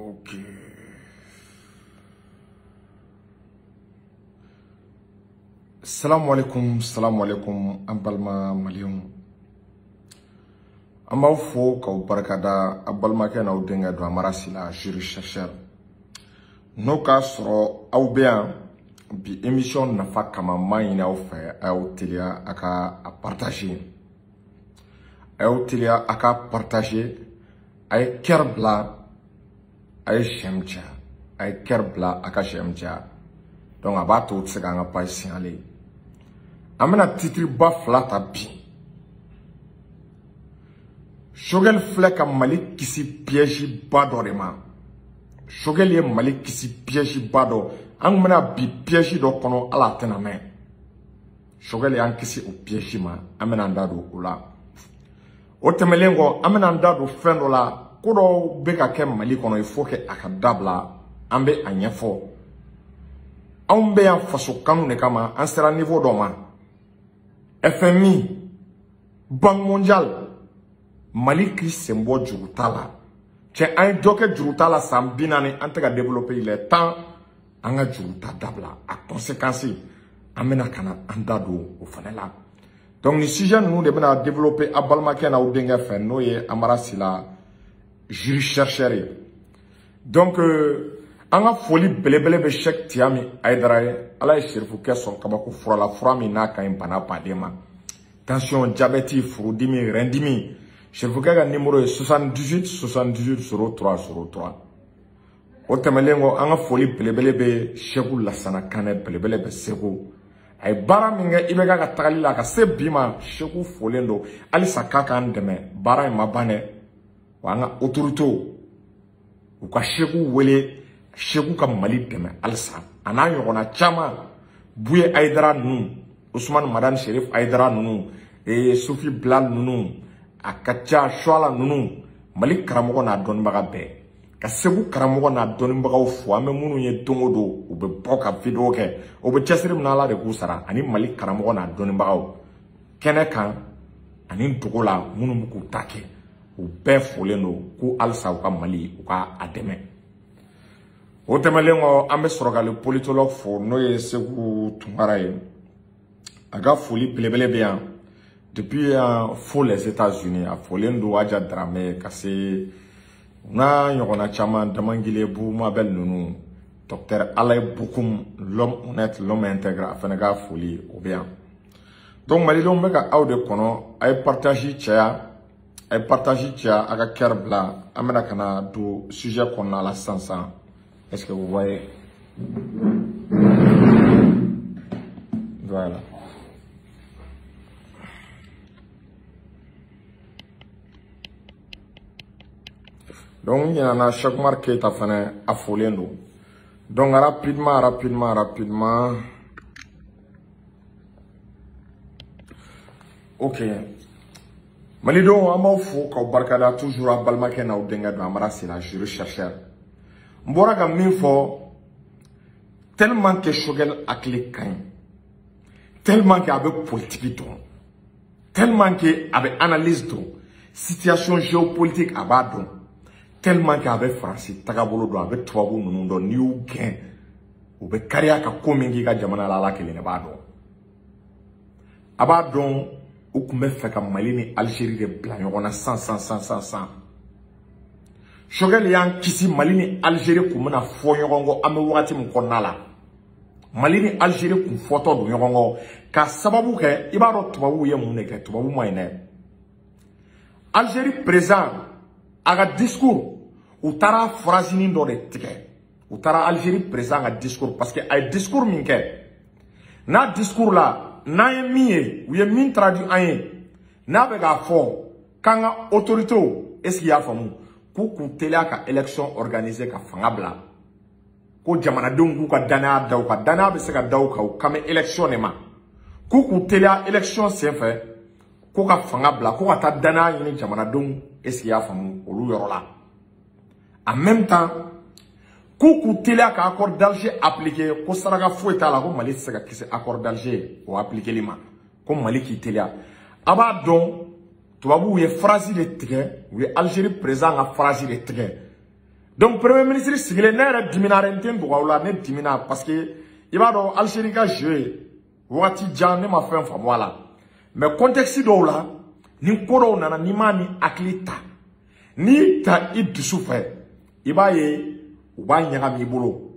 Ok. Salam alaikum, salam alaikum, an balima maliyɛnw. An b'aw fo k'aw barikada a balimakɛ n'aw denkɛ don Amara Sila juriste chercheur. N'o k'a sɔrɔ aw bɛ yan bi émission nafa kama n b'a ɲini aw fɛ a y'aw teliya a ka a partager. A y'aw teliya a ka partager, a ye cœur bila, a ye j'aime caya, a ye cœur bila a ka j'aime caya. Donc a b'a to u tɛ se k'an ka page signaler. An bɛna titre ba fila ta bi. Choguel filɛ ka Mali kisi piège ba dɔ de ma. Choguel ye Mali kisi piège ba dɔ. An kun bɛna bi piège dɔ kɔnɔ hali a tɛna mɛn. Choguel y'an kisi o piège ma, an bɛna an da don o la. O tɛmɛnen kɔ, an bɛna an da don fɛn dɔ la. Ko dɔw bɛ ka kɛ Mali kɔnɔ, il faut que a ka dabila, an bɛ a ɲɛfɔ. Anw bɛ yan faso kanu de kama, an sera niveau dɔ ma. FMI, Banque mondiale, Mali k'i sen bɔ juru ta la. Cɛ, an ye dɔ kɛ juru ta la san 40, an tɛ ka développer, il est temps an ka juru ta dabila. A conséquence, an bɛna ka na an da don o fana la. Donc nin sujet ninnu de bɛna développer a balimakɛ n'aw denkɛ fɛ, n'o ye Amara Sila juriste chercheur ye. Donc an ka foli belebele bɛ Cheikh Tiyami Hayidara ye. Ala ye serifukɛ sɔn kabako fura la, fura min n'a ka ɲi bana baden ma. Tension, diabète, furudimi, rein-dimi. Serifukɛ ka numéro ye 78 78 03 03. O tɛmɛnen kɔ, an ka foli belebele bɛ Seku Lasana Kanɛ, belebele bɛ Segu. A ye baara min kɛ IBK ka tagali la ka se bi ma, Seku folen don halisa k'a k'an dɛmɛ. Baara in ma ban dɛ. Wa an ka autorités u ka Seku wele, Seku ka Mali dɛmɛ halisa. A n'a ɲɔgɔnna caman, Buye Hayidara ninnu, Usumani Madani Sherif Hayidara ninnu, Sufi Bilal ninnu, a ka ca Suala ninnu, Mali karamɔgɔ n'a dɔnnibaga bɛɛ. Ka Segu karamɔgɔ n'a dɔnnibagaw fo, an bɛ minnu ye don o don, u bɛ bɔ ka vidéo kɛ, u bɛ cɛsiri min na Ala de k'u sara, ani Mali karamɔgɔ n'a dɔnnibagaw kɛnɛ kan ani dogo la minnu bɛ k'u ta kɛ, u bɛɛ folen don ko halisa u ka Mali u ka a dɛmɛ. O tɛmɛnen kɔ, an bɛ sɔrɔ ka le politologue fo, n'o ye Seku Tunkara ye. A ka foli belebele bɛ yan depuis yan fo les États-Unis. A folen don Aja Darame ka se n'a ɲɔgɔnna caman, Damangile Bumabel ninnu, docteur Alaye Bokoum, l'homme honnête, l'homme intègre, a fana ka foli o bɛ yan. Donc malidenw bɛ ka aw de kɔnɔ, a ye partage caya, a ye partage caya, a ka cœur bila. An bɛna ka na don sujet kɔnɔna la sisan sisan. Est-ce que vous voyez? Voilà. Donc n ɲinɛna Cheikh Umar Keita fana, a folen don. Donc rapidement, rapidement, rapidement. Ok. Malidenw, an b'aw fo k'aw barikada toujours a balimakɛ n'aw denkɛ don Amara Sila juriste chercheur. N bɔra ka min fɔ, tellement que Choguel hakili ka ɲi, tellement que a bɛ politique dɔn, tellement que a bɛ analyse dɔn, situation géopolitique a b'a dɔn, tellement que a bɛ Faransi tagabolo dɔn, a bɛ tubabu ninnu dɔn, n'i y'u gɛn u bɛ kariya ka ko min k'i ka jamana la, Ala kelen de b'a dɔn. A b'a dɔn u tun bɛ fɛ ka Mali ni Algérie de bila ɲɔgɔn na san san san san san. Choguel y'an kisi, Mali ni Algérie kun bɛna fɔ ɲɔgɔn kɔ an bɛ wagati min kɔnɔna la. Mali ni Algérie kun fɔtɔ don ɲɔgɔn kɔ ka sababu kɛ, i b'a dɔn tubabuw ye mun de kɛ, tubabu ma ɲi dɛ. Algérie président a ka discours, u taara phrase dɔ de tigɛ. U taara Algérie président ka discours, parce que a ye discours min kɛ, n'a discours la, n'an ye min ye, u ye min traduit an ye, n'a bɛ k'a fɔ k'an ka autorités, est-ce qu'il y'a faamu, k'u k'u teliya ka élection organiser ka fanga bila, ko jamanadenw k'u ka danaya da u kan, danaya bɛ se ka da u kan, u kan bɛ élection de ma, k'u k'u teliya élection senfɛ, ko ka fanga bila, ko ka taa danaya ɲini jamanadenw, est-ce qu'il y'a faamu, olu yɔrɔ la. En même temps, k'u k'u teliya ka accord d'Alger appliquer, ko saraka foyi t'a la, ko Mali tɛ se ka kisi accord d'Alger o appliquer ma, ko Mali k'i teliya. A b'a dɔn tubabuw ye phrase de tigɛ, u ye Algérie président ka phrase de tigɛ. Donc premier ministre sigilen, ne yɛrɛ dimina dɛ, n tɛ n dogo aw la, ne dimina parce que i b'a dɔn Algérie ka jeu ye wagati jan, ne ma fɛn faamu a la. Mais contexte dɔw la, ni ko dɔw nana, n'i m'a ni hakili ta, n'i ta i dusu fɛ, i b'a ye u b'a ɲagami i bolo.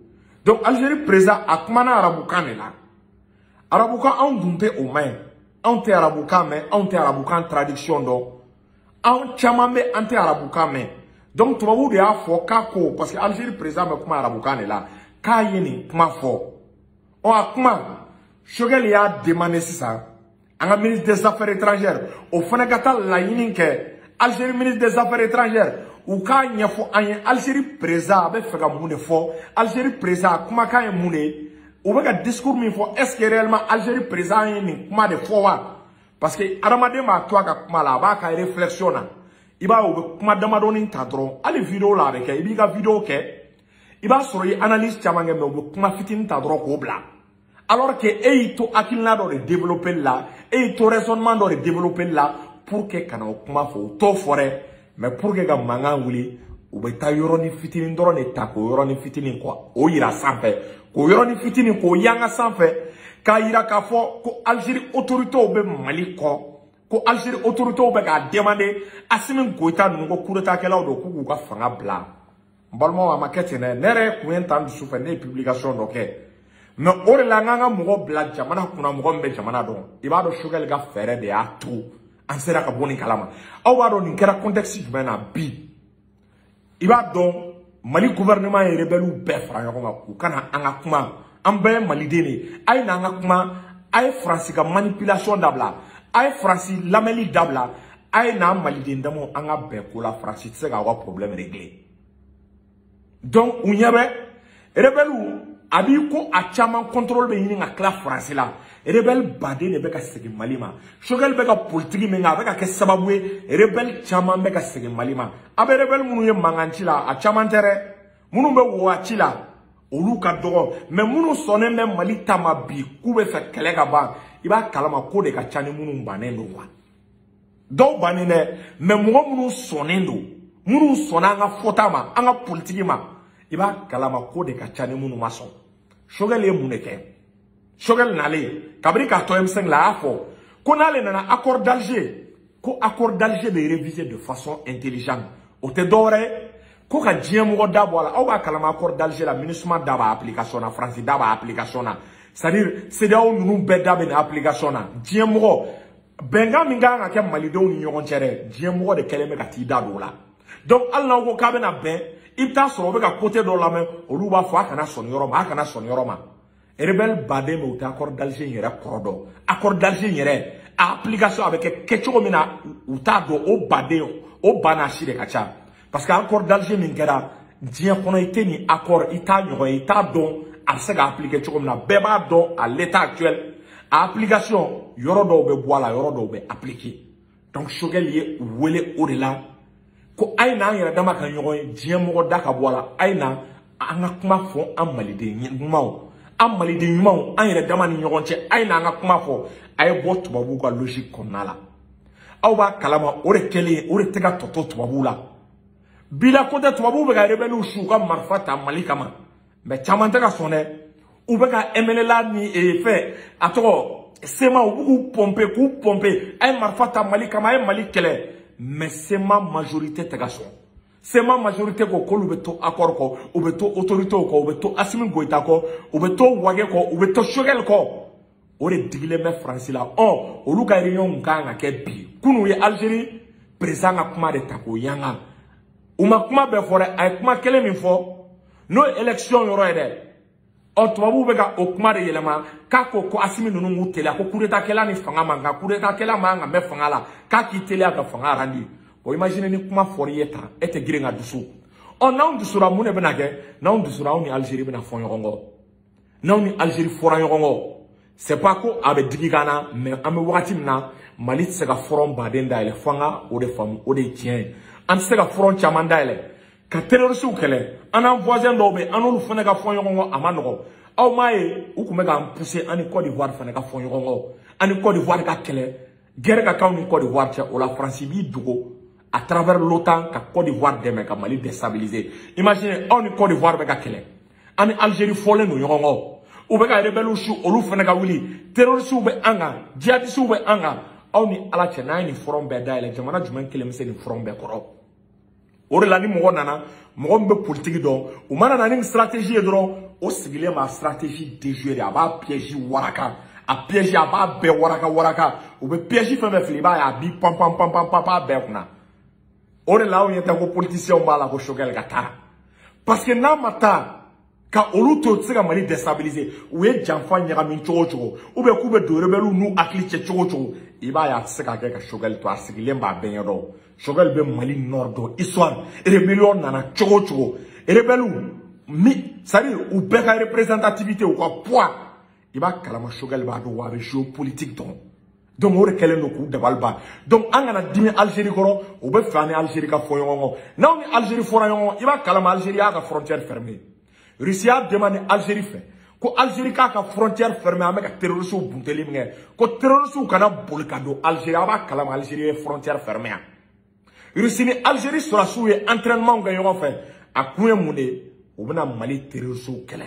Donc Algérie président a kumana arabukan de la. Arabukan anw dun tɛ o mɛn, anw tɛ arabukan mɛn, anw tɛ arabukan traduction dɔn, anw caman bɛ an tɛ arabukan mɛn. Donc tubabuw de y'a fɔ k'a ko, parce que Algérie président bɛ kuma arabukan de la, k'a ye nin kuma fɔ. Ɔ a kuma, Choguel y'a demandé sisan an ka ministre des affaires étrangères, o fana ka taa laɲini kɛ Algérie ministre des affaires étrangères, u k'a ɲɛfɔ an ye Algérie président a bɛ fɛ ka mun de fɔ, Algérie président a kumakan ye mun de ye, u bɛ ka discours min fɔ, est-ce que réellement Algérie président ye nin kuma de fɔ wa? Parce que adamaden b'a to a ka kuma la, a b'a ka réflexion na, i b'a ye u bɛ kuma damadɔni ta dɔrɔn, hali vidéo la a bɛ kɛ, i b'i ka vidéo kɛ, i b'a sɔrɔ i ye analyse caman kɛ, mais u bɛ kuma fitinin ta dɔrɔn k'o bila. Alors que e y'i to hakilina dɔ de développer la, e y'i to raisonnement dɔ de développer la pour que ka na o kuma fɔ, u t'o fɔ dɛ, mais pour que ka mankan wuli, u bɛ taa yɔrɔnin fitinin dɔrɔn de ta k'o yɔrɔnin fitinin kɔ o yira sanfɛ, k'o yɔrɔnin fitinin k'o yanga sanfɛ, k'a yira k'a fɔ ko Algérie autorités bɛ Mali kɔ, ko Algérie autorités bɛ k'a demander Assimi Goïta ninnu ko coup d'état kɛlaw don, k'u k'u ka fanga bila. N balimaw, a ma kɛ ten dɛ, ne yɛrɛ kun ye n ta n dusu fɛ, ne ye publication dɔ kɛ. Mais o de la n k'an ka mɔgɔ bila jamana kunna, mɔgɔ min bɛ jamana dɔn. I b'a dɔn Choguel ka fɛɛrɛ de y'a to an sera ka bɔ nin kalama. Aw b'a dɔn nin kɛra contexte jumɛn na bi? I b'a dɔn Mali gouvernement ye rebelles bɛɛ fara ɲɔgɔn kan, u kana an ka kuma, an bɛɛ ye maliden de ye, a ye n'an ka kuma, a ye Faransi ka manipulation dabila, a ye Faransi lamɛnli dabila, a ye n'an maliden damaw an ka bɛn ko la, Faransi tɛ se k'aw ka problème régler. Donc u ɲɛ bɛ rebelles a b'i ko a caman contrôle bɛ ɲini ka tila Faransi la. Rebelle baden de bɛ ka segin Mali ma. Choguel bɛ ka politique min kɛ, a bɛ ka kɛ sababu ye rebelle caman bɛ ka segin Mali ma. A bɛ rebelle minnu ye mankan ci la, a caman tɛ dɛ, minnu bɛ waga ci la, olu ka dɔgɔ, mais minnu sɔnnen bɛ Mali ta ma bi k'u bɛ fɛ kɛlɛ ka ban, i b'a kalama ko de ka ca ni minnu bannen don quoi. Dɔw bannen dɛ, mais mɔgɔ minnu sɔnnen don, minnu sɔnna an ka fɔta ma, an ka politique ma, i b'a kalama ko de ka ca ni minnu ma sɔn. Choguel ye mun de kɛ? Choguel nalen kabini k'a to M5 la, a y'a fɔ ko n'ale nana accord d'Alger, ko accord d'Alger bɛ réviser de façon intelligente. O tɛ dɔwɛrɛ ye ko ka diɲɛ mɔgɔ da bɔ a la. Aw b'a kalama accord d'Alger la, MINUSMA da b'a application na, France da b'a application na, c'est-à-dire CEDEAO ninnu bɛɛ da bɛ nin application na. Diɲɛ mɔgɔ bɛnkan min kan ka kɛ malidenw ni ɲɔgɔn cɛ dɛ, diɲɛ mɔgɔ de kɛlen bɛ ka t'i da don o la. Donc hali n'aw ko k'a bɛna bɛn, i bɛ taa sɔrɔ u bɛ ka côté dɔ lamɛn, olu b'a fɔ a kana sɔn yɔrɔ ma, a kana sɔn yɔrɔ ma. Rebelle baden bɛ, u tɛ accord d'Alger in yɛrɛ kɔrɔ dɔn. Accord d'Alger in yɛrɛ a application a bɛ kɛ kɛcogo min na, u t'a dɔn. O baden o ba n'a si de ka ca, parce que accord d'Alger min kɛra diɲɛ kɔnɔ, i tɛ nin accord, i t'a ɲɔgɔn ye, i t'a dɔn a bɛ se ka appliquer cogo min na. Bɛɛ b'a dɔn à l'état actuel, a application yɔrɔ dɔw bɛ bɔ a la, yɔrɔ dɔw bɛ appliquer. Donc Choguel ye u wele o de la ko a ye n'an yɛrɛ dama ka ɲɔgɔn ye, diɲɛ mɔgɔ da ka bɔ a la, a ye na an ka kuma fɔ, an maliden ɲumanw, an maliden ɲumanw, an yɛrɛ dama ni ɲɔgɔn cɛ, a ye n'an ka kuma fɔ, a ye bɔ tubabuw ka logique kɔnɔna la. Aw b'a kalama o de kɛlen, o de tɛ ka tɔ to tubabuw la. Bila ko tɛ, tubabuw bɛ ka rebelles su u ka marifa ta Mali kama, mais caman tɛ ka sɔn dɛ. U bɛ ka MNLA ni fɛn a tɔgɔ CMA, u b'u k'u pomper, k'u pomper, a ye marifa ta Mali kama, a ye Mali kɛlɛ, mais CMA majorité tɛ ka sɔn. CMA majorité ko k'olu bɛ to accord kɔ, u bɛ to autorités kɔ, u bɛ to Assimi Goïta kɔ, u bɛ to Wagué kɔ, u bɛ to Choguel kɔ. O de digilen bɛ Faransi la. Ɔ olu ka réunion kun kan ka kɛ bi. Kunun ye Algérie président ka kuma de ta k'o yanga. U ma kuma bɛɛ fɔ dɛ, a ye kuma kelen min fɔ n'o ye élection yɔrɔ ye dɛ. Ɔ tubabuw bɛ ka o kuma de yɛlɛma k'a ko ko Assimi ninnu k'u teliya, ko coup d'état kɛla ni fanga man kan, coup d'état kɛla man kan bɛ fanga la, k'a k'i teliya ka fanga randi. Bon, imagine ni kuma fɔr'i ye tan, e tɛ girin ka dusu. Ɔ n'anw dusura, mun de bɛna kɛ? N'anw dusura, anw ni Algérie bɛna fɔ ɲɔgɔn kɔ. N'anw ni Algérie fɔra ɲɔgɔn kɔ, c'est pas ko a bɛ digi kan na, mais an bɛ wagati min na, Mali tɛ se ka front baden dayɛlɛ, fo an ka o de faamu, o de ye tiɲɛ ye. An tɛ se ka front caman dayɛlɛ ka terroriste kɛlɛ, an n'an voisin dɔw bɛ, an n'olu fana ka fɔ ɲɔgɔn kɔ, a ma nɔgɔn. Aw m'a ye u tun bɛ k'an pousser an ni Côte d'Ivoire fana ka fɔ ɲɔgɔn kɔ, an ni Côte d'Ivoire ka kɛlɛ, guerre ka k'anw ni Côte d'Ivoire cɛ. O la Faransi b'i dogo, à travers l'OTAN ka Côte d'Ivoire dɛmɛ ka Mali déstabiliser. Imaginez, aw ni Côte d'Ivoire bɛ ka kɛlɛ, an ni Algérie fɔlen don ɲɔgɔn kɔ, u bɛ ka rebelles su, olu fana ka wuli, terroristes bɛ an kan, djihadistes bɛ an kan. Aw ni Ala cɛ, n'an ye nin front bɛɛ dayɛlɛ, jamana jumɛn kelen bɛ se nin front bɛɛ kɔrɔ? O de la ni mɔgɔ nana, mɔgɔ min bɛ politique dɔn, u mana na ni stratégie ye dɔrɔn, o sigilen b'a stratégie déjouer de, a b'a piège waraka, a piège, a b'a bɛɛ waraka waraka. U bɛ piège fɛn fɛn fili, i b'a ye a b'i pan pan pan pan pan pan bɛɛ kunna. O de la anw ɲɛ tɛ ko politiciens b'a la ko Choguel ka taa, parce que n'a ma taa ka olu to, u tɛ se ka Mali déstabiliser. U ye janfa ɲagami cogo o cogo, ou bien k'u bɛ don rebelles n'u hakili cɛ cogo o cogo, i b'a ye a tɛ se ka kɛ ka Choguel to. A sigilen b'a bɛɛ ɲɛdɔn. Choguel bɛ Mali nord dɔn, histoire rébellion nana cogo o cogo, rebelles mi, c'est à dire u bɛɛ ka représentativité, u ka poids, i b'a kalama. Choguel b'a dɔn, wa a bɛ géopolitique dɔn. Donc o de kɛlen don k'u dabali ban. Donc an kana dimi Algérie kɔrɔ, u bɛ fɛ an ni Algérie ka fɔ ɲɔgɔn kɔ. N'aw ni Algérie fɔra ɲɔgɔn kɔ, i b'a kalama Algérie y'a ka frontière fermée. Russie y'a demandé Algérie fɛ ko Algérie k'a ka frontière fermée, an bɛ ka terroristes bunteli min kɛ, ko terroristes kana boli ka don Algérie. A b'a kalama Algérie ye frontière fermée yan. Russie ni Algérie sɔrɔdasiw ye entraînement kɛ ɲɔgɔn fɛ. A kun ye mun de ye? U bɛna Mali terroristes kɛlɛ.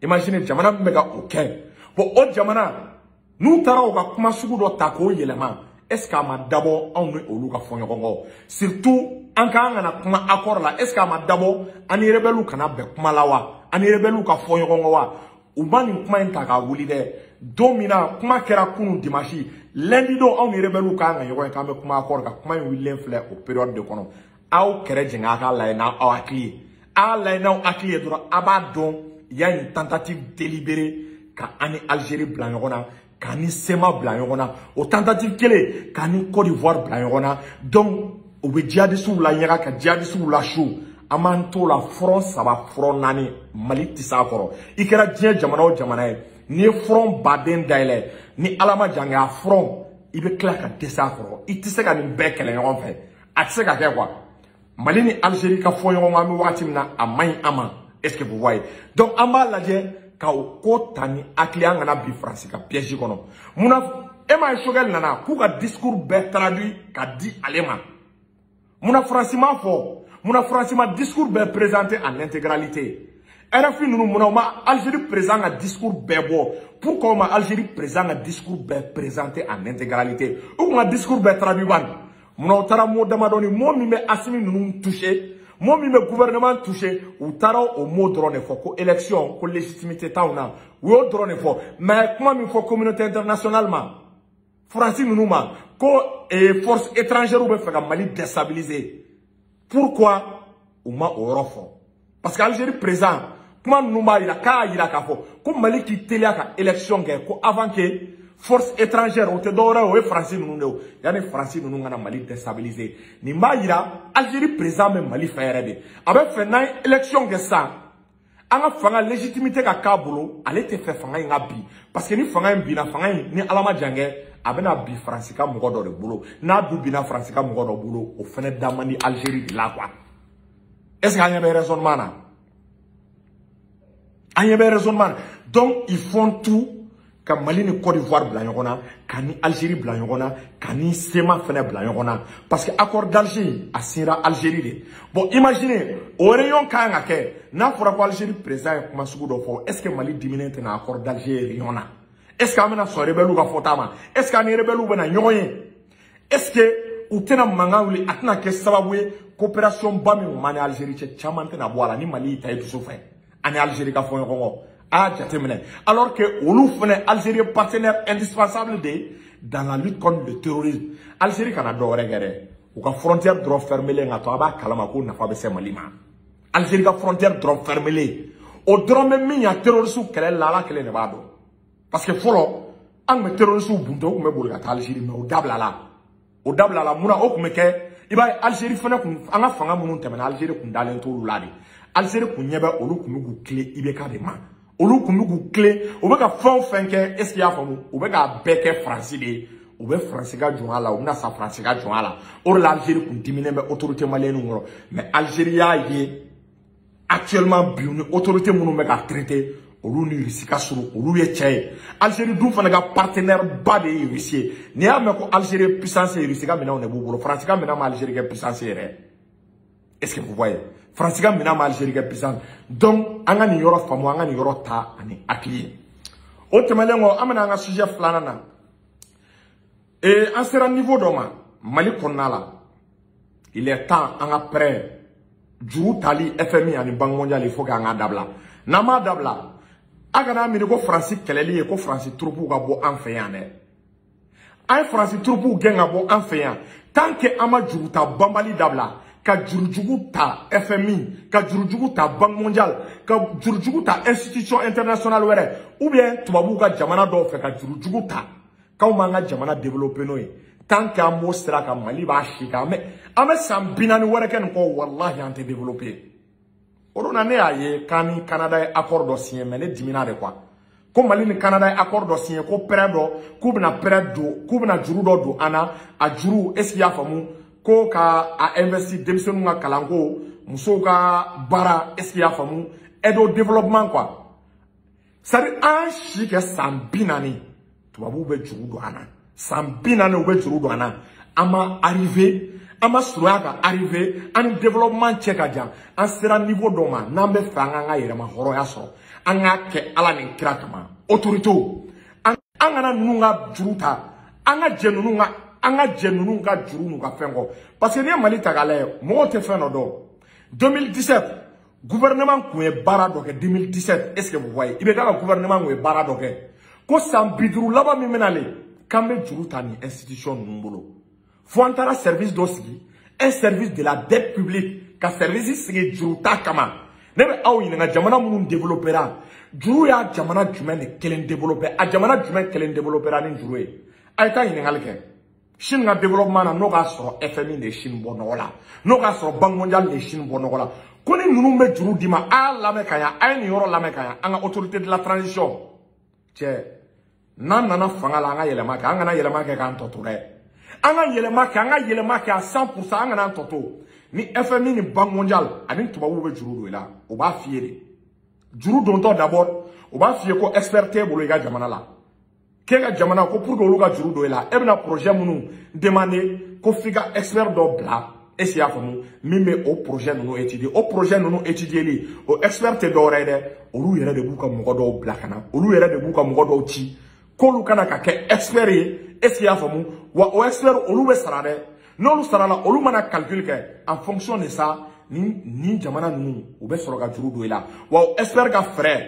Imagine jamana min bɛ ka o kɛ. Bon, o jamana n'u taara u ka kuma sugu dɔ ta k'o yɛlɛma, est ce que a ma dabɔ anw ni olu ka fɔ ɲɔgɔn kɔ? Surtout an k'an kana kuma accord la, est ce que a ma dabɔ an ni rebelles kana bɛn kuma la wa? An ni rebelles ka fɔ ɲɔgɔn kɔ wa? U ma nin kuma in ta k'a wuli dɛ. Don min na kuma kɛra kunun dimanche, lundi don anw ni rebelles k'an ka ɲɔgɔn ye k'an bɛ kuma accord kan, kuma in wulilen filɛ o période de kɔnɔ. Aw kɛrɛ jɛngɛ, a k'a lajɛ n'aw hakili ye, a y'a lajɛ n'aw hakili ye dɔrɔn, a b'a dɔn il y a une tentative délibérée ka an ni Algérie bila ɲɔgɔn na, k'an ni CMA bila ɲɔgɔn na, o tentative kelen k'an ni Côte d'Ivoire bila ɲɔgɔn na. Donc u bɛ djihadistes la ɲaga ka djihadistes la su. An b'an t'o la front saba, front naani, Mali tɛ s'a kɔrɔ. I kɛra diɲɛ jamana o jamana ye, n'i ye front baden dayɛlɛ, ni Ala ma jan kɛ, a front i bɛ tila ka dɛsɛ a kɔrɔ. I tɛ se ka nin bɛɛ kɛlɛ ɲɔgɔn fɛ, a tɛ se ka kɛ quoi. Mali ni Algérie ka fɔ ɲɔgɔn kɔ, an bɛ wagati min na, a man ɲi an ma. Est ce que vous voyez? Donc an b'a lajɛ ka o ko ta ni hakili, an kana bi Faransi ka piège kɔnɔ. Munna e m'a ye Choguel nana k'u ka discours bɛɛ traduit ka di ale ma? Munna Faransi m'a fɔ? Munna Faransi ma discours bɛɛ présenté en intégralité? RFI ninnu, munna u ma Algérie président ka discours bɛɛ bɔ? Pourquoi u ma Algérie président ka discours bɛɛ présenté en intégralité? U kun ka discours bɛɛ traduit ban. Munna u taara mot damadɔni, mot min bɛ Assimi ninnu touché, mot min bɛ gouvernement touché, u taara o mot dɔrɔn de fɔ ko élection, ko légitimité t'anw na? U y'o dɔrɔn de fɔ. Mais kuma min fɔ communauté internationale ma, Faransi ninnu ma, ko force étrangère bɛ fɛ ka Mali déstabiliser, pourquoi u ma o yɔrɔ fɔ? Parce que Algérie président kuma ninnu b'a yira k'a yira k'a fɔ ko Mali k'i teliya ka élection kɛ, ko avant que force étrangère, o tɛ dɔwɛrɛ ye, o ye Faransi ninnu de ye, yanni Faransi ninnu kana Mali déstabiliser. Nin b'a yira Algérie président bɛ Mali fɛ yɛrɛ de. A bɛ fɛ n'an ye élection kɛ sisan, an ka fanga légitimité ka k'a bolo. Ale tɛ fɛ fanga in ka bin, parce que ni fanga in binna, fanga in ni Ala ma jan kɛ, a bɛna bin Faransi ka mɔgɔ dɔ de bolo. N'a dun binna Faransi ka mɔgɔ dɔ bolo, o fɛnɛ da man di Algérie de la quoi. Est ce que an ɲɛ bɛ raisonnement na? An ɲɛ bɛ raisonnement na. Donc ils font tout ka Mali ni Côte d'Ivoire bila ɲɔgɔn na, ka ni Algérie bila ɲɔgɔn na, ka ni CMA fɛnɛ bila ɲɔgɔn na, parce que accord d'Alger a sera Algérie de. Bon, imaginez, o réunion kan ka kɛ, n'a fɔra ko Algérie président ye kuma sugu dɔ fɔ, est ce que Mali diminen tɛna accord d'Alger réunion na? Est ce que an bɛna sɔn rebelle ka fɔta ma? Est ce que an ni rebelle bɛna ɲɔgɔn ye? Est ce que u tɛna mankan wuli? A tɛna kɛ sababu ye coopération ba min tun b'an ni Algérie cɛ, caman tɛna bɔ a la ni Mali y'i ta i dusu fɛ ani Algérie ka fɔ ɲɔgɔn kɔ? A y'a jateminɛ, alors que olu fɛnɛ, Algérie partenaire indispensable de dans la lutte contre le terrorisme. Algérie kana dɔ wɛrɛ kɛ dɛ, u ka frontière dɔrɔn fermelen ka to, a b'a kalama ko nafa bɛ se Mali ma. Algérie ka frontière dɔrɔn fermelen, o dɔrɔn bɛ min ɲa terroriste kɛlɛ la, Ala kelen de b'a dɔn. Parce que fɔlɔ an tun bɛ terroriste bunte, u tun bɛ boli ka taa Algérie, mais o dabila la, o dabila la. Munna o tun bɛ kɛ? I b'a ye Algérie fɛnɛ kun, an ka fanga minnu tɛmɛna, Algérie kun dalen t'olu la de. Algérie kun ɲɛ bɛ, olu kun bɛ k'u tilen IBK de ma, olu kun bɛ k'u tilen. U bɛ ka fɛn o fɛn kɛ, est ce que i y'a faamu, u bɛ k'a bɛɛ kɛ Faransi de ye, u bɛ Faransi ka jɔnya la, u bɛna sa Faransi ka jɔnya la. O de la Algérie kun diminen bɛ autorité malienne kɔrɔ. Mais Algérie y'a ye actuellement bi, ni autorité minnu bɛ ka traiter, Olu ni Russie ka surun, olu ye cɛ ye. Algérie dun fana ka partenaire ba de ye Russie ye. N'i y'a mɛn ko Algérie ye puissance ye, Russie ka minɛnw de b'u bolo. Faransi ka minɛn ma Algérie kɛ puissance yɛrɛ. Est-ce que vous voyez? Faransi ka minɛn ma Algérie kɛ puissance. Donc an ka nin yɔrɔ faamu, an ka nin yɔrɔ ta ani hakili ye. O tɛmɛnen kɔ, an bɛna an ka sujet filanan na. Et an sera niveau dɔ ma Mali kɔnɔna la. Il est temps an ka prêt juru tali FMI ani Banque mondiale, il faut k'an ka dabila. N'an m'a dabila, a kana miiri ko Faransi kɛlɛli ye ko Faransi troupew ka bɔ an fɛ yan dɛ. An ye Faransi troupew gɛn ka bɔ an fɛ yan. Tant que an ma juru ta banbali dabila, ka jurujugu ta FMI, ka jurujugu ta Banque mondiale, ka jurujugu ta institution internationale wɛrɛ, ou bien tubabuw ka jamana dɔw fɛ ka jurujugu ta k'anw b'an ka jamana développer n'o ye, tant que an b'o sira kan, Mali b'a si kan. An bɛ san 40 wɛrɛ kɛ nin kɔ, walahi an tɛ développer. O don na, ne y'a ye k'an ni Canada ye accord dɔ signé, mais ne dimina de quoi. Ko Mali ni Canada ye accord dɔ signé, ko prêt dɔ, k'u bɛna prêt don, k'u bɛna juru dɔ don an na. A juru, est ce que i y'a faamu, ko ka a investi denmisɛnninw ka kalanko, musow ka baara, est ce que i y'a faamu, aide au développement quoi. C'est à dire an si kɛ san 40, tubabuw bɛ juru don an na. San 40 u bɛ juru don an na. An ma arrivé, an ma surunya ka arrivé, an ni développement cɛ ka jan. An sera niveau dɔ ma, n'an bɛ fɛ an k'an ka yɛrɛma hɔrɔnya sɔrɔ, an k'a kɛ Ala ni kira kama. Autorités, an kana ninnu ka juru ta, an ka jɛ ninnu ka, an ka jɛ ninnu ka juru n'u ka fɛn kɔ. Parce que n'i ye Mali ta k'a lajɛ, mɔgɔw tɛ fɛn dɔ dɔn. 2017, gouvernement kun ye baara dɔ kɛ 2017, est ce que vous voyez? I bɛ ka gouvernement kun ye baara dɔ kɛ ko san 50 laban min bɛna le, k'an bɛ juru ta nin institution ninnu bolo. Fo an taara service dɔ sigi, un service de la dette publique, ka service sigi juru ta kama. Ne bɛ aw ɲininka, jamana minnu développera, juru y'a jamana jumɛn de kelen développé? A jamana jumɛn kelen développera ni juru ye? A ye taa ɲininkali kɛ. Chine ka développement na, n'o k'a sɔrɔ FMI de ye Chine bɔ nɔgɔ la, n'o k'a sɔrɔ Banque mondiale de ye Chine bɔ nɔgɔ la. Ko ni ninnu bɛ juru d'i ma, a y'a lamɛn ka ɲa, a ye nin yɔrɔ lamɛn ka ɲa. An ka autorité de la transition cɛ, n'an nana fanga la, an ka yɛlɛma kɛ. An kana yɛlɛma kɛ k'an tɔ to dɛ. An ka yɛlɛma kɛ, an ka yɛlɛma kɛ à 100%, an kana an tɔ to. Ni FMI ni Banque mondiale ani tubabuw bɛ juru don i la, o b'a f'i ye de. Juru dontɔ d'abord, o b'a f'i ye ko expert t'e bolo i ka jamana la. K'e ka jamana ko pour que olu ka juru don i la, e bɛna projet minnu demander, ko f'i ka expert dɔ bila, est ce que i y'a faamu, min bɛ o projet ninnu étudier. O projet ninnu étudier li, o expert tɛ dɔwɛrɛ ye dɛ, olu yɛrɛ de b'u ka mɔgɔ dɔw bila ka na, olu yɛrɛ de b'u ka mɔgɔ dɔw ci k'olu kana ka kɛ expert ye, est ce que i y'a faamu. Wa o expert, olu bɛ sara dɛ. N'olu sarala, olu mana calcul kɛ en fonction de ça, ni jamana ninnu u bɛ sɔrɔ ka juru don i la. Wa o expert ka fɛɛrɛ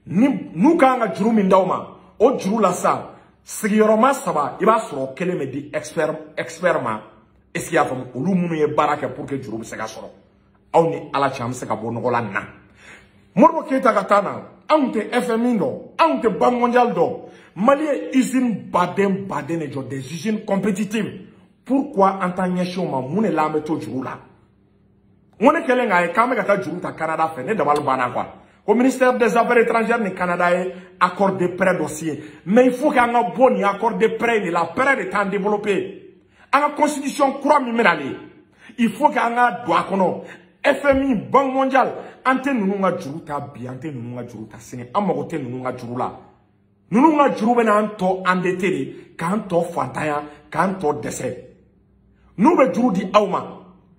ni n'u kan ka juru min d'aw ma, o juru la sa, sigiyɔrɔma 3, i b'a sɔrɔ kelen bɛ di expert ma, est ce que i y'a faamu, olu minnu ye baara kɛ pour que juru bɛ se ka sɔrɔ. Aw ni Ala cɛ, an bɛ se ka bɔ nɔgɔ la nin na. Modibo Keyita ka taa na, anw tɛ FMI dɔn, anw tɛ Banque mondiale dɔn. Mali ye usine baden baden de jɔ, des usines compétitives. Pourquoi an t'an ɲɛsin o ma? Mun de la an bɛ to juru la? N ko ne kɛlen k'a ye k'an bɛ ka taa juru ta Canada fɛ, ne dabali banna quoi. Ko ministère des affaires étrangères ni Canada ye accord de prêt dɔ signé. Mais il faut k'an ka bɔ nin accord de prêt de la. Prêt de t'an développer. An ka constitution kura min bɛna le, il faut k'an ka don a kɔnɔ. FMI, Banque mondiale, an tɛ ninnu ka juru ta bi, an tɛ ninnu ka juru ta sini, an mago tɛ ninnu ka juru la. Ninnu ka juru bɛna an tɔ endetté de, k'an tɔ fantanya, k'an tɔ dɛsɛ. N'u bɛ juru di aw ma,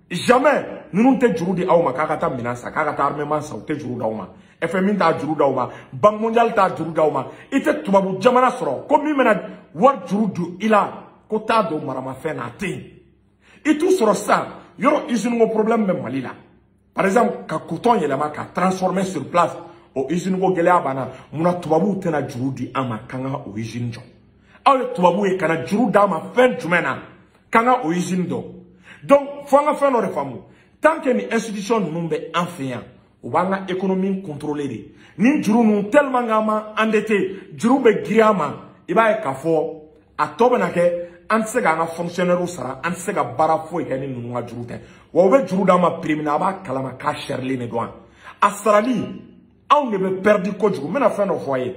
jamais ninnu tɛ juru di aw ma k'a ka taa minɛn san, k'a ka taa armement san. U tɛ juru d'aw ma. FMI t'a juru d'aw ma, Banque mondiale t'a juru d'aw ma. I tɛ tubabu jamana sɔrɔ ko min bɛna wari juru don i la ko taa don maramafɛn na, a tɛ yen. I t'u sɔrɔ sisan yɔrɔ usine ko problème bɛ Mali la. Par exemple, ka coton yɛlɛma ka transformer sur place, o usine ko gɛlɛya banna. Munna tubabuw tɛna juru di an ma k'an ka o usine jɔ? Aw ye tubabuw ye, ka na juru d'an ma fɛn jumɛn na k'an ka o usine jɔ? Donc fo an ka fɛn dɔ de faamu. Tant que ni institution ninnu bɛ an fɛ yan, u b'an ka économie contrôler de. Ni juru ninnu, tellement k'an ma endetté, juru bɛ girin an ma. I b'a ye k'a fɔ a tɔ bɛna kɛ, an tɛ se k'an ka fonctionnaire sara, an tɛ se ka baara foyi kɛ ni ninnu ka juru tɛ. Wa u bɛ juru d'an ma prix min na, a b'a kalama k'a sɛrilen de don. A sarali, anw de bɛ perdu kojugu. N bɛna fɛn dɔ fɔ a ye.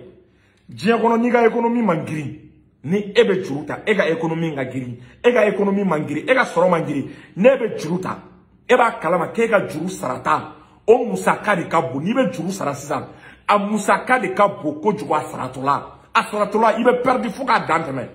Diɲɛ kɔnɔ, n'i ka économie man girin, ni e bɛ juru ta, e ka économie ka girin, e ka économie man girin, e ka sɔrɔ man girin, n'e bɛ juru ta, e b'a kalama k'e ka juru sarata o musaka de ka bon. N'i bɛ juru sara sisan, A musaka de ka bon kojugu a saratɔ la. A saratɔ la, i bɛ perdu fo k'a dan tɛmɛ.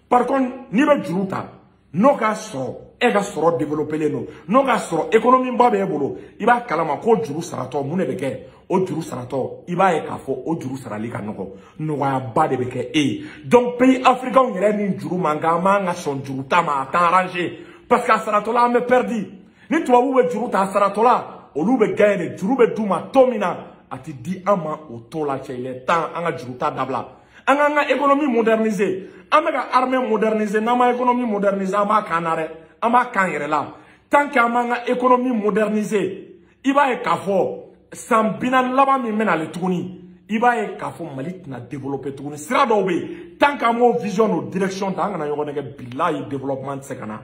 Par contre, n'i bɛ juru ta, n'o k'a sɔrɔ e ka sɔrɔ développé don, n'o k'a sɔrɔ économie ba b'e bolo, i b'a kalama ko juru saratɔ mun de bɛ kɛ? O juru saratɔ, i b'a ye k'a fɔ o juru sarali ka nɔgɔ, nɔgɔyaba de bɛ kɛ e ye. Donc pays africains yɛrɛ ni juru man kan, an man ka sɔn juru ta ma, a t'an arranger parce que a saratɔ la an bɛ perdu. Ni tubabuw bɛ juru ta a saratɔ la, olu bɛ gagner de, juru bɛ d'u ma taux min na, a ti di an ma o taux la. Cɛ, il est temps an ka juru ta dabila. An k'an ka économie moderniser. An bɛ ka armée moderniser, n'an ma économie moderniser, an b'a k'an na dɛ, an b'a k'an yɛrɛ la. Tant que an m'an ka économie moderniser, i b'a ye k'a fɔ san 40 laban min bɛna ale tuguni, i b'a ye k'a fɔ Mali tɛna développer tuguni. Sira dɔw bɛ yen, tant qu'an m'o vision n'o direction ta, an kana ɲɔgɔn nɛgɛ, bilahi développement tɛ se ka na.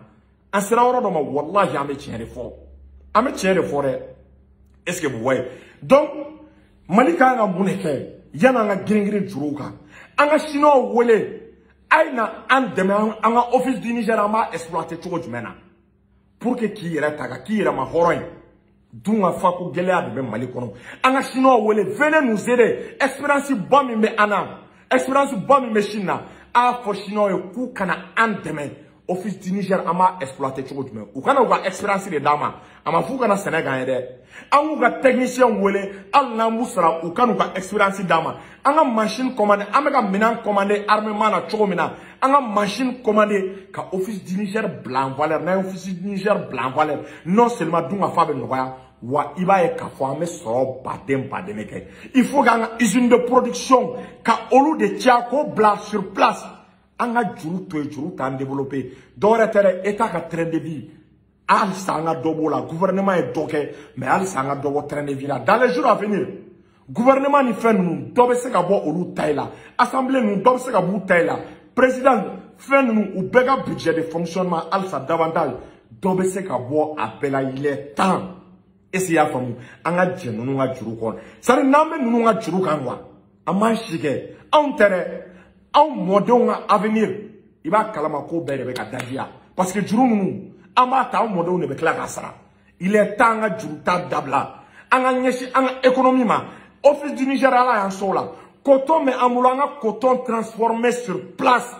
An sera yɔrɔ dɔ ma, walahi an bɛ tiɲɛ de fɔ, an bɛ tiɲɛ de fɔ dɛ. Est-ce que vous voyez? Donc Mali kan ka mun de kɛ yan'an ka girin girin juruw kan? An ka Chinois wele, a ye na an dɛmɛ, an ka office du Niger, an b'a exploiter cogo jumɛn na pour que k'i yɛrɛ ta ka k'i yɛrɛ ma hɔrɔn ye? Dun ka fa ko gɛlɛya de bɛ Mali kɔnɔ. An ka Chinois wele, venez nous aider. Expérience ba min bɛ an na, expérience ba min bɛ Chine na, a y'a fɔ Chinois ye k'u kana an dɛmɛ. Office du Niger, an b'a exploiter cogo jumɛn? U kana u ka expérience de d'an ma, a ma f'u kana sɛnɛ k'an ye dɛ. An k'u ka technicien wele, hali n'an b'u sara, u ka n'u ka expérience d'an ma. An ka machine commander, an bɛ ka minɛn commander armement na cogo min na, an ka machine commander ka office du Niger bila en valeur. N'an ye office du Niger bila en valeur, non seulement dun ka fa bɛ nɔgɔya, wa i b'a ye k'a fɔ an bɛ sɔrɔ baden baden de kɛ. Il faut k'an ka usine de production ka olu de caya k'o bila sur place. An ka juru to yen, juru t'an développer. Dɔwɛrɛ tɛ dɛ, État ka train de vie, halisa an ka dɔ b'o la. Gouvernement ye dɔ kɛ, mais halisa an ka dɔ bɔ train de vie la. Dans les jours à venir, gouvernement ni fɛn ninnu, dɔ bɛ se ka bɔ olu ta la, assemblée ninnu, dɔ bɛ se ka b'u ta la, président fɛn ninnu, u bɛɛ ka budget de fonctionnement, halisa davantage dɔ bɛ se ka bɔ a bɛɛ la. Il est temps. Est-ce que i y'a faamu? An ka jɛ ninnu ka juru kɔ, c'est à dire n'an bɛ ninnu ka juru kan quoi, an m'an si kɛ anw tɛ dɛ, anw mɔdenw ka avenir, i b'a kalama ko bɛɛ de bɛ ka dajiya, parce que juru ninnu an b'a ta, anw mɔdenw de bɛ tila k'a sara. Il est temps an ka juru ta dabila, an ka ɲɛsin an ka économie ma. Office du Niger, ala y'an sɔn o la. Coton bɛ an bolo, an ka coton transformer sur place,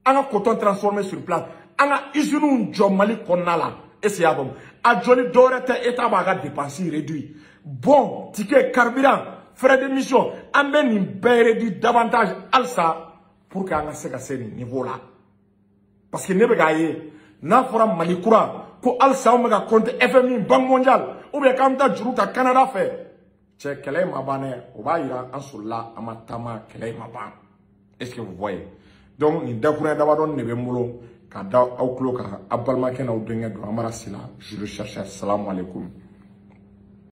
an ka coton transformer sur place, an ka usines jɔ Mali kɔnɔna la. Est-ce que i y'a faamu? A jɔli dɔwɛrɛ tɛ, État b'a ka dépense réduit. Bon, ticket, carburant, frais de mission, an bɛ nin bɛɛ réduit davantage halisa pour que an ka se ka se nin niveau la. Parce que ne bɛ k'a ye, n'a fɔra Mali kura ko halisa anw bɛ ka compter FMI, Banque mondiale, ou bien k'an bɛ taa juru ta Canada fɛ, cɛ, kɛlɛ in ma ban dɛ. O b'a yira an solila, an ma taama, kɛlɛ in ma ban. Est-ce que vous voyez? Donc nin dakuruɲɛ damadɔni de bɛ n bolo ka da aw tulo kan. Aw balimakɛ n'aw denkɛ don, Amara Sila, je le cherchais. Salamu aleykum.